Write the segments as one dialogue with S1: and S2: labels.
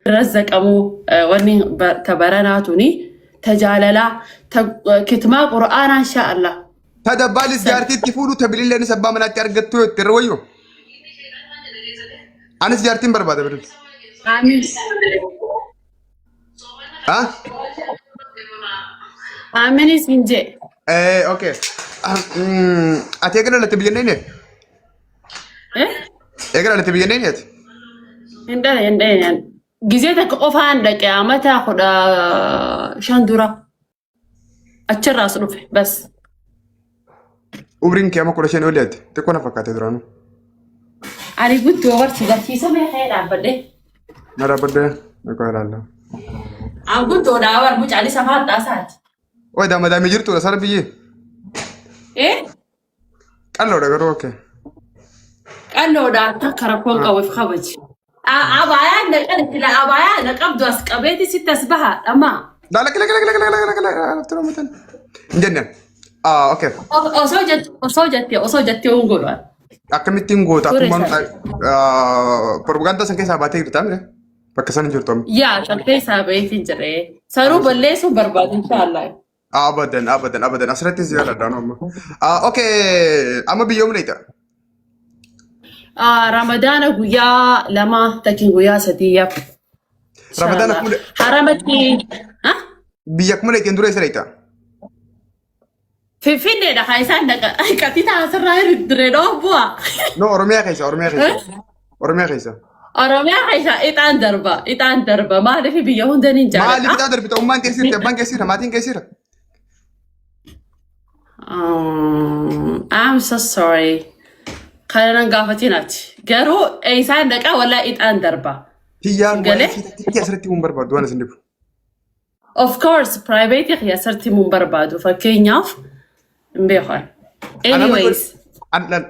S1: Razzaqamuu wanni ta baranaa tuni ta jaalalaa ta kitmaa qur'aanaa inshaa Allah.
S2: Ta dabbaalis jaartiitti fuudhu ta bililleenis abbaa manaatti argattu yoo itti irra wayyoo. Anis jaartiin barbaada bilil.
S1: Amiin.
S2: Ha?
S1: Aaminis hin jee.
S2: Eh, okay. Ati eega dhalatte biyya hin dhayne?
S1: Eh?
S2: Eega dhalatte biyya hin dhayne ati?
S1: Hin dhale hin dhayne. Gizee takka qofaan dhaqe amata 15 dura. Achirraas dhufe bas.
S2: Umriin kee amma 15 olii ati? Xiqqoo na fakkaate duraanuu.
S1: Ani guddoo barsi barsiisa mee ka'ee dhaabbadhe.
S2: Na dhaabbadde xiqqoo ilaalla.
S1: An guddoodha bar mucaanis afaan xaasaati.
S2: Oi daamadaamii jirtudha sara biyyee.
S1: Eh?
S2: Qalloodha garuu okay.
S1: Qalloodha takka rakkoon qabu if kabaji. Abaayaan na qali sila abaayaa na qabdu as qabeeti sitti as baha dhamaa.
S2: Laa lakki lakki lakki lakki lakki lakki lakki lakki lakki hin jenneen. Ah okay.
S1: Osoo jette osoo jette osoo jettee hin godhu.
S2: Akkamittiin goota
S1: Ture
S2: akkuma
S1: sana.
S2: propaganda san keessaa baatee jirta mire bakka san hin jirtu amma.
S1: Yaa san keessaa baheetiin jedhee. Sanuu balleessuu barbaadu inshaallah.
S2: Abadan abadan abadan asirratti si jaaladha amma. Ah okay amma biyyoom dheeyta.
S1: Ramadaana guyyaa 2 takkiin guyyaa 3 yaa.
S2: Ramadaana
S1: Inshaallah.
S2: kuma
S1: Haramatti. Ha?
S2: Biyya kuma dheeyteen dura isa dheeyta.
S1: Finfinneedha kan isaan dhaqa. Qaxitaa asirraa dirree dhawaa bu'a.
S2: No Oromiyaa keessa Oromiyaa keessa Oromiyaa keessa.
S1: Oromiyaa keessa ixaan darba. Ixaan darba. Maaliif biyya hunda ni
S2: Maaliif
S1: jaaladha.
S2: ixaa darbita ummaan keessirti abbaan keessira maatiin keessira.
S1: I'm so sorry. Kana nan gaafatiin ati. Garuu isaan dhaqaa walaa ixaan darba.
S2: Tiyyaan
S1: Galee?
S2: waa'ee tiyya asirratti hin barbaadu waan isin dhibu.
S1: Of course, private kiyya asirratti himuun barbaadu. Fakkeenyaaf hin beeku ani. Anyways,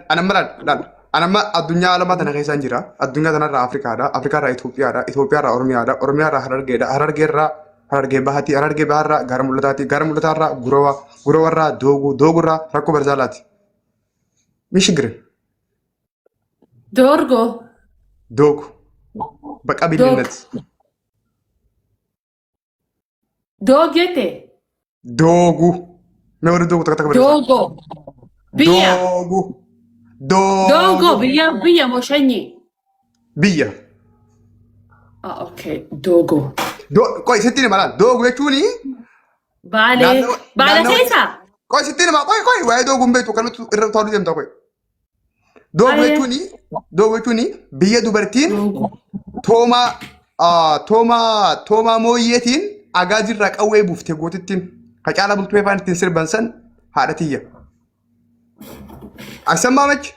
S2: Anamma laal anamma addunyaa alamaa tana keessa hin jira. Addunyaa tanarraa Afrikaadha. Afrikaarraa Itoophiyaadha. Itoophiyaarraa Oromiyaadha. Oromiyaarraa Harargeedha. Harargeerraa Harargee Bahaati. Harargee Baharraa gara Mul'ataati. Gara Mul'ataarraa Gurawaa. Gurawarraa Dooguu. Doogurraa Rakkoo Barzaalaati. Mishigire.
S1: Doorgoo.
S2: Doogu. Baqa
S1: Doog.
S2: billinnati.
S1: Doog jette.
S2: Doogu. Mee warri doogu takka takka barreessaa.
S1: Doogoo. Biyya.
S2: Doogu.
S1: Doogoo
S2: Doogu.
S1: biyya biyya moo shanyii?
S2: Biyya.
S1: Ah, okay. Doogoo.
S2: Qoy sitti hima laal. Doogu jechuun
S1: Baalee.
S2: naannawa
S1: Baala
S2: naannawa
S1: keessaa?
S2: qoy sitti hima qoy qoy waa'ee doogu hin beektu kanatti irra utaaluu deemta qoy. Doogu
S1: Aye.
S2: jechuun doogu jechuun biyya dubartiin
S1: Doogu.
S2: toomaa ah, toomaa toomaa mooyyeetiin agaazirraa qawwee buufte gootittiin ka caalaa bultumee faan ittiin sirban san haadha tiyya. Asan maamachi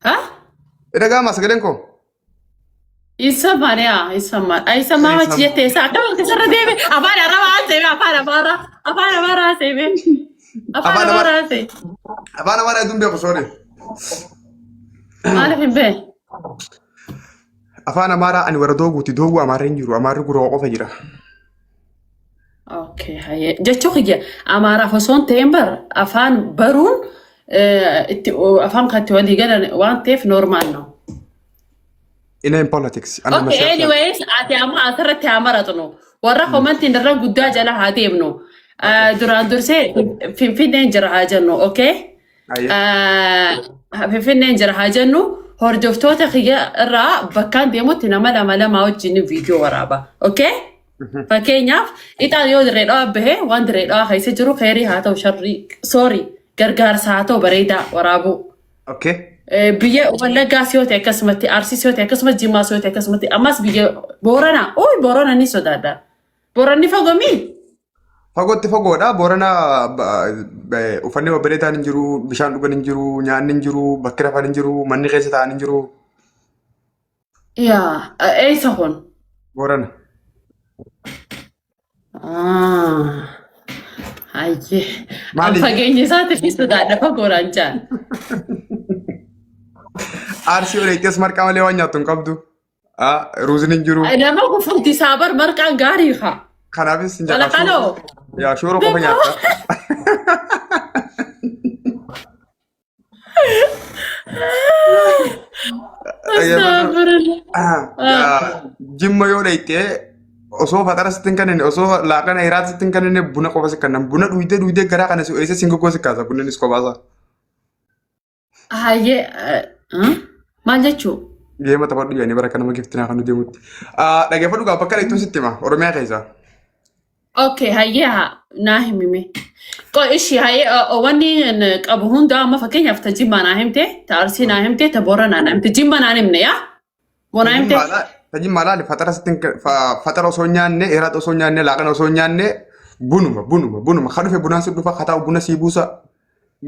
S1: Ha?
S2: dhaga'amaa sagaleen koo.
S1: Isa maaliyaa? Isa maal? Isa maamachi jettee isa akkam akka sarara deeme afaan arabaa haasa'e afaan amaaraa afaan amaaraa haasa'e afaan
S2: Afaan
S1: amaaraa
S2: Amaaraa
S1: haasa'e
S2: afaan Amaaraa hedduun beeku soore.
S1: Maaliif hin beekne?
S2: Afaan Amaaraa ani warra dooguuti dooguu Amaarri hin jiru Amaarri guroo qofa jira.
S1: Okay, hayyee. Jechuu kiyya Amaaraaf osoo hin ta'in bar afaan baruun itti afaan kan itti walii galan waan ta'eef normaal no.
S2: In in politics. Ana
S1: Okay,
S2: siyaasa.
S1: anyways, ati amma asirratti haa maratnu. Warra komantiin irra guddaa jala haa deemnu. Duraan dursee Finfinneen jira haa jennu, okay?
S2: Ayyee.
S1: Finfinneen jira haa jennu. Hordoftoota kiyya irraa bakkaan deemutti nama lama lama wajjin viidiyoo waraaba, okay? Fakkeenyaaf, ixaan yoo dirree dhawaa bahe waan dirree dhawaa keessa jiru keerii haa ta'u sharrii, sorry, gargaarsa haa ta'u bareedaa waraabuu.
S2: Okay.
S1: Biyya Wallaggaas yoo ta'e akkasumatti, Arsiis yoo ta'e akkasumas, Jimmaas yoo ta'e akkasumatti, ammas biyya Booranaa. Uy Boorana ni sodaadha. Booranni fagoo mii?
S2: Fagootti fagoodha. Boorana uffanni babbareedaan hin jiru, bishaan dhugan hin jiru, nyaanni hin jiru, bakki rafan hin jiru, manni keessa taa'an hin jiru.
S1: Yaa eessa kun?
S2: Boorana.
S1: Ah, Hayyee. An
S2: Maali?
S1: fageenya isaatiif sodaadha fagoodhaan jaan.
S2: Arsii oleettis marqaa malee waan nyaattu hin qabdu. Ah, Ruuziin hin jiru.
S1: Nama gufurti isaa bar marqaan gaarii haa.
S2: Kanaafis hin
S1: Wala
S2: jedha.
S1: kaloo.
S2: Yaa shooroo qofa nyaatta.
S1: Astaghfirullah. Ah.
S2: Jimma yoo dhayxee osoo faxara sitti hin kennine, osoo laaqana hiraata sitti hin kennine, buna qofa si kennan. Buna dhuydee dhuydee garaa kana si eessa singogoo si kaasa bunninis kophaasa.
S1: Hayyee maal jechuu?
S2: Geema taphadhu jedhanii bara kanama giftinaa kan nu deemutti. Dhageeffadhu gaa, bakka dhayxuun sitti hima Oromiyaa keessaa.
S1: Okay, hayyee haa naa himime. Qo ishi hayyee wanni qabu hunda amma fakkeenyaaf ta Jimmaa naa himte, ta Arsii naa himte, ta Booranaa naa himte. Jimma naan himne yaa? Moo naa himte?
S2: Tajii maalaali faxara sitti faxara osoo hin nyaanne, hiraata osoo hin nyaanne, laaqana osoo hin nyaanne, bunuma bunuma bunuma ka dhufe bunaan si dhufa, ka taa'u buna sii buusa.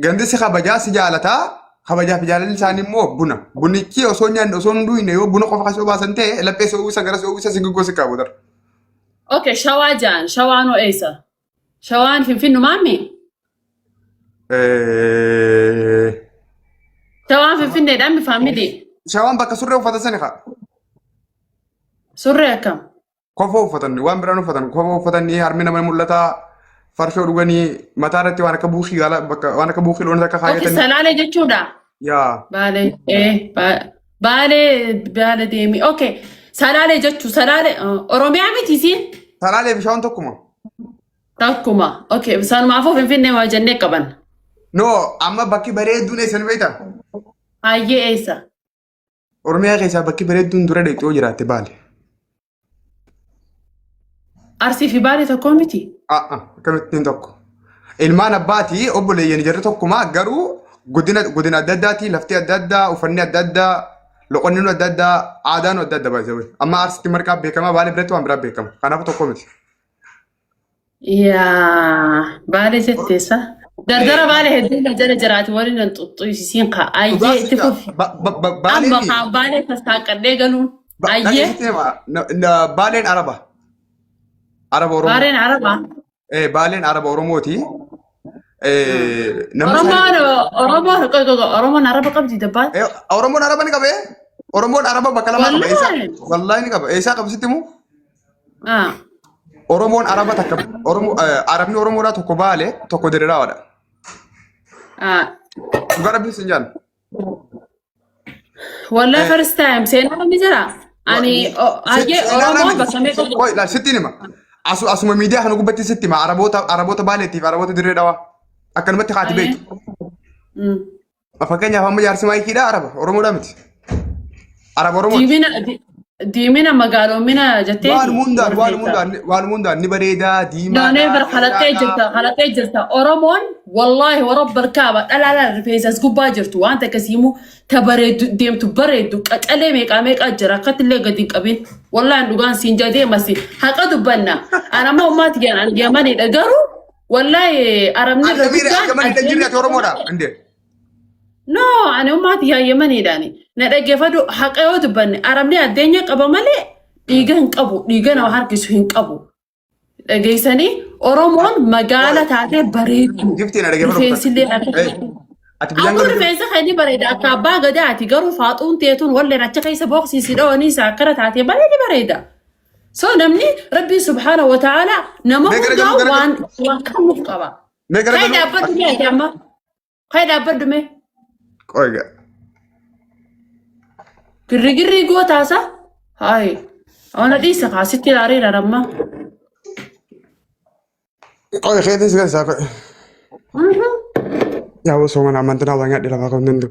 S2: Gandi si kabajaa si jaalataa, kabajaa fi jaalalli isaanii immoo buna. Bunichi osoo hin nyaanne, osoo hin duune, yoo buna qofa kasi obaasan ta'e laphee si uwwisa, gara si uwwisa, si giggoo si qaabu dara.
S1: Okay, Shawaa jaan. Shawaan hoo eessa? Shawaan Finfinnumaami? Shawaan Finfinneedhaan mi faamilii?
S2: Shawaan bakka surree uffatan sani kaa.
S1: Surree akkam?
S2: Kofoo uffatan, waan biraan uffatan, kofoo uffatanii harmi nama mul'ata, farshoo dhuganii, mataa irratti waan akka buukii gaala, bakka waan akka buukii loon akka
S1: Okay,
S2: kaayatanii.
S1: Salaalee jechuudha.
S2: Yaa.
S1: Baalee, Baalee, Baalee deemi. Okay, Salaalee jechuu, Salaalee, Oromiyaa miti isiin?
S2: Salaalee fi Shawaan tokkuma.
S1: Tokkuma. Okay, sanumaafuu Finfinnee waa jennee qaban.
S2: No, amma bakki bareedduun eessa ni beektaa?
S1: Hayyee, eessa?
S2: Oromiyaa keessaa bakki bareedduun dura dheexxoo yoo jiraatte Baale.
S1: Arsii fi Baalee tokko miti.
S2: A'a, akkamittiin tokko? Ilmaan abbaatii obboleeyyan jarri tokkuma, garuu godina godina adda addaatii, lafti adda addaa, uffanni adda addaa, loqonni adda addaa, aadaan adda adda baay'ee. Amma Arsitti marqaa beekama, Baalee biratti waan biraa beekama. Kanaafuu tokko miti.
S1: Yaa, Baalee jetteessa. Dardara Baalee hedduun na jala jiraati warri nan xuxxuyisiin kaa. Ayyee, itti fufi.
S2: Baaleen
S1: Amma kaa Baalee sassaaqadhee galuun. Ayyee.
S2: Baaleen Araba. Araba Oromoo.
S1: Baaleen Arabaa.
S2: Baaleen Araba Oromooti. Namni
S1: Oromoon Oromoon qoy qoy qoy, Oromoon Araba qabdi dabbaan.
S2: Oromoon Araba ni qabee? Oromoon Araba bakka lama qaba. Eessaa?
S1: Wallaahi.
S2: Wallaahi ni qaba. Eessaa qaba sitti himu?
S1: Ah.
S2: Oromoon Araba takka Oromoo Arabni Oromoodhaa tokko Baale, tokko Dirree.
S1: Ah.
S2: Dhugaa rabbiin sin jaallu.
S1: Wallahi first time seenaa ni jira. Ani ayyee Oromoon bakka meeqa
S2: Qoy laal, sittiin hima. Asuma miidiyaa kana gubbatti sitti hima, Araboota Baaleetii fi Araboota Dirree Dhawaa. Akkanumatti haati beektu. Fakkeenyaaf amma jaarsi maayikiidha Araba Oromoodhaa miti. Araba Oromooti.
S1: Diimina diimina magaalomina jettee.
S2: Waan hundaan ni bareedaa diimaa.
S1: Naannoo bar kalattee jirta, kalattee jirta. Oromoon wallaahi warabba kaaba dhalaalaa rifeensas gubbaa jirtu waan akkasii immoo ta bareeddu deemtu bareeddu qacalee meeqaa meeqaa jira, akkatti illee gadi hin qabin. Wallaahi dhugaan siin jadee masi haqa dubbanna. Anamma ummaati jedhan Yamanidha, garuu wallaahi Arabni irra guddaan
S2: Akka jirri ati Oromoodha. Indee.
S1: No, ani ummaati yaa Yemaniidhaani. Na dhaggeeffadhu, haqa yoo dubbanne Arabni addeenya qaba malee dhiiga hin qabu, dhiiga nama harkisu hin qabu. Dhageessanii, Oromoon magaala taatee bareeddu.
S2: Giftiin na dhaggeeffadhu.
S1: Rifeensillee akka
S2: Ati biyyaan
S1: Ammoo
S2: galu.
S1: Rifeensa kan inni bareeda akka abbaa gadaati, garuu faaxuun teetuun walleen achi keessa booksiisi dhawanii isaa akkana taatee baay'ee ni bareeda. So namni Rabbiin subhaana wa ta'ala nama
S2: Mee gara
S1: hundaa
S2: galuu, gara
S1: waan waan kennuuf qaba.
S2: Mee gara
S1: Kai
S2: galuu.
S1: dhaabbadhu mee ati amma. Kai dhaabbadhu mee.
S2: Qoy gaa.
S1: Girri girrii gootaasa. Hayi. Ona dhiisa kaasitti ilaareera amma.
S2: Qoy keetis keessaa qoy. Yaa osoo mana amantaa waan nyaadhe lafaa kan danda'u.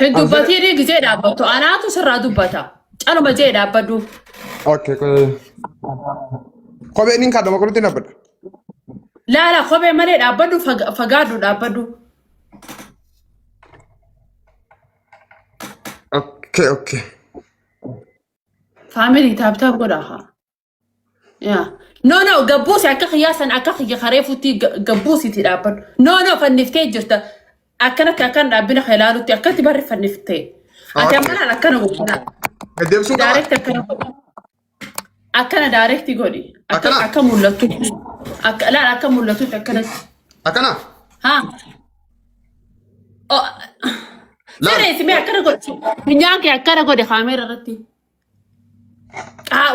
S1: Hin dubbatiin gisee dhaabbattu. Anaatu sirraa dubbata. Caluma jee dhaabbadhu.
S2: Okay, qoy. Kopheen hin kaadhama qollutti dhaabbadha.
S1: Laala, kophee malee dhaabbadhu, fagaadhu dhaabbadhu.
S2: Okay.
S1: Family, tap tap godhaa haa. Yaa. No, no, gabbuusi akka kiyyaasan, akka kiyya kareefutti gabbuusiiti dhaabbadhu. No, no, fanniftee jirta. Akkanatti akkan dhaabbina kan ilaalutti akkatti barri fanniftee. Ati amma laal akkana godha.
S2: Deddeebisuu qaba.
S1: Direct akkana godhi. Akkana direct godhi. Akka
S2: Akkana?
S1: akka mul'atutti. Akka laal, akka mul'atutti akkanatti.
S2: Akkana?
S1: Haa. Oh.
S2: Laal.
S1: Sirreessi mee, akkana godhi. Funyaan kee akkana godhi kaameera irratti.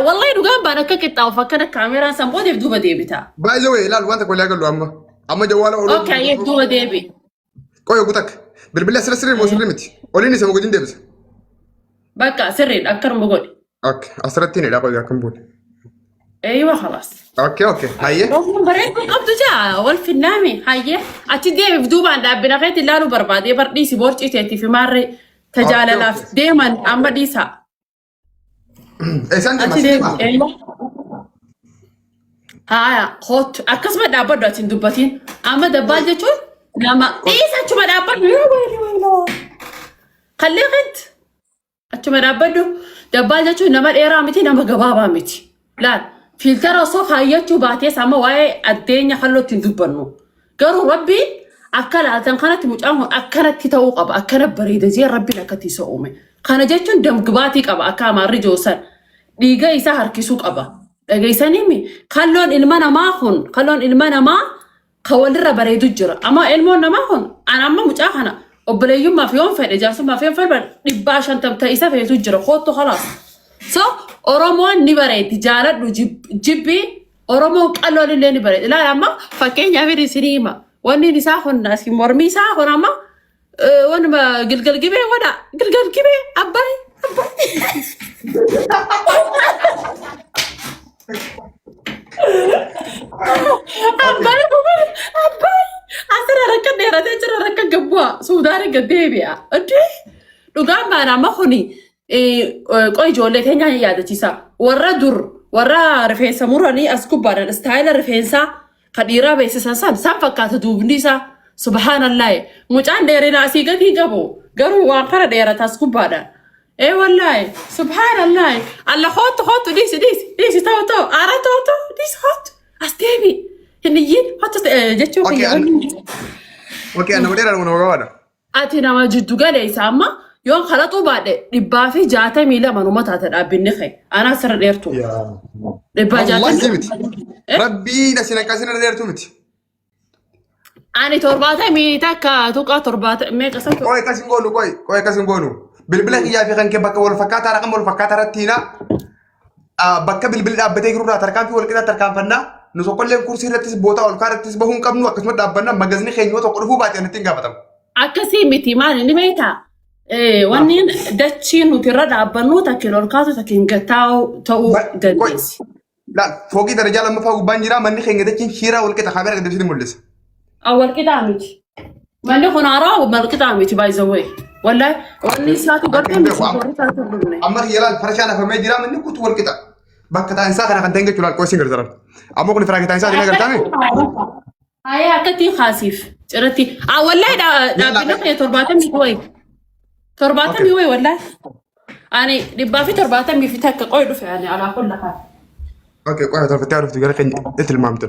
S1: Wallahi dhugaan baan akka qixxaa'uuf akkana kaameeraan san boodeef duuba deebita.
S2: By the way, ilaal, wanta kollee agallu amma. Amma jawwaala oduu.
S1: Okay, duuba deebi.
S2: Qoy oguu takka. Bilbilli asirra sirrii moo sirrii miti? Oliin isa mogodiin deebisa.
S1: Bakka sirriidha, akkanuma godhi.
S2: Okay, asirratti hin hidhaa qoy akkam buune.
S1: Eeywa, khalaas.
S2: Okay. Hayyee.
S1: Roobni bareedduu qabdu jaa wal finnaami hayyee achi deebiif duubaan dhaabbina keetti ilaaluu barbaadee bar dhiisi borcii teetii fi maarree tajaalalaaf deeman amma dhiisaa.
S2: Eessaan deema?
S1: Achi
S2: Asii deema?
S1: deebi. Eeywa. Haaya, kootu akkasuma dhaabbadhu, ati hin dubbatiin. Amma dabbaal jechuun nama dhiisa, achuma dhaabbadhu. Yoo wayii wayii kallee keetti achuma dhaabbadhu. Dabbaal jechuun nama dheeraa miti, nama gabaabaa miti. Laal, filter osoo kaayyachuu baatees amma waa'ee addeenya kallootti hin dubbannu. Garuu Rabbiin akka laaltan kanatti mucaan kun akkanatti ta'uu qaba. Akkana bareeda jee Rabbiin akkatti isa uume. Kana jechuun damgibaatii qaba, akka amaarri joosan. Dhiiga isaa harkisuu qaba. Dhageessaniimi, kalloon ilma namaa kun, kalloon ilma namaa ka walirra bareedu jira. Amma ilmoon namaa kun, an amma mucaa kana obboleeyyummaaf yoon fedhe, jaarsummaaf yoon fedhe, 150 ta'e isa feetu jira. Kootu, khalaas. So Oromoon ni bareeddi, jaaladhu jibbi, Oromoon qalloon illee ni bareeddi. Ilaali, amma fakkeenyaaf isinii hima. Wanni isaa kun asii mormi isaa kun amma wanuma Gilgal Gibee godha. Gilgal Gibee, abbaay abbaay. Abbaay abbaay asirra rakka dheeratee jira, rakka gabbu'a Suudaan gad deebi'a. Iddoo dhugaan baana amma kuni qoy ijoollee teenyaa ni yaadachiisa. Warra dur warra rifeensa muranii as gubbaadhaan style rifeensaa ka dhiiraa beeksisan san san fakkaata duubni isaa. Subhaanallahi, mucaan dheerina asii gadi qabu garuu waan kana dheerata as gubbaadhaan. Ee wallaahi, subhaanallahi, alla kootu kootu, dhiisi dhiisi dhiisi, ta'u ta'u aara ta'u ta'u, dhiisi, kootu as deebi, hin iyyiin, kootu jechuun
S2: Okay,
S1: kiyya.
S2: Okay, nama dheeraa nama gabaadha.
S1: Ati nama jiddu galeessa, amma yoon kalaxuu baadhe 162 numa taate dhaabbinni kee. Anaa sirra dheertu. Dhibbaa
S2: Wallahi
S1: jaatamii.
S2: miti. Rabbiin asin akkasina dheertu miti.
S1: Ani 71.7 meeqa isa?
S2: Qoy akkas hin goonu, qoy qoy, akkas hin goonu. Bilbila kiyyaa fi kan kee bakka wal fakkaataa, raqama wal fakkaataa irratti hina. Bakka bilbilli dhaabbatee jiru irraa tarkaanfii wal qixa tarkaanfannaa. Nu tokkolleen kursii irrattis bootaa ol kaa irrattis bahuu hin qabnu, akkasuma dhaabbannaa magazni keenya yoo tokko dhufuu baate anatti hin gaafatamu.
S1: Akkasii miti, maali ni beektaa? Wanni dachii nuti irra dhaabbannu takkiin ol kaatu takkiin gattaa'u ta'uu dandeessi.
S2: Laal, fooqii darajaa lammaffaa gubbaan jira, manni keenya dachiin shiiraa wal qixa, kaameera gad deebisee mul'isa.
S1: Wal qixaa miti. Manni kun haaraa wal qixaa miti, by the way. Wallahi wanni isaatu gartee miti, warri isaatu hin dhumne.
S2: Amma kiyya laal, farashaan hafamee jira, manni kutu wal qixa. Bakka taa'insaa kana kan ta'in jechuudha, laal, qo'isiin gargaaran. Amma kun firaakii taa'insaa ni agartaame?
S1: Hayee, akkatti kaasiif ciratti. Ah, wallahi dhaabbina kee 70 wayi. 70 wayi wallahi. Ani 171 qoy dhufe ani alaa kun lafaa.
S2: Okay, qo'aa tolfattee dhuftu gara keenya itti tilmaamtu.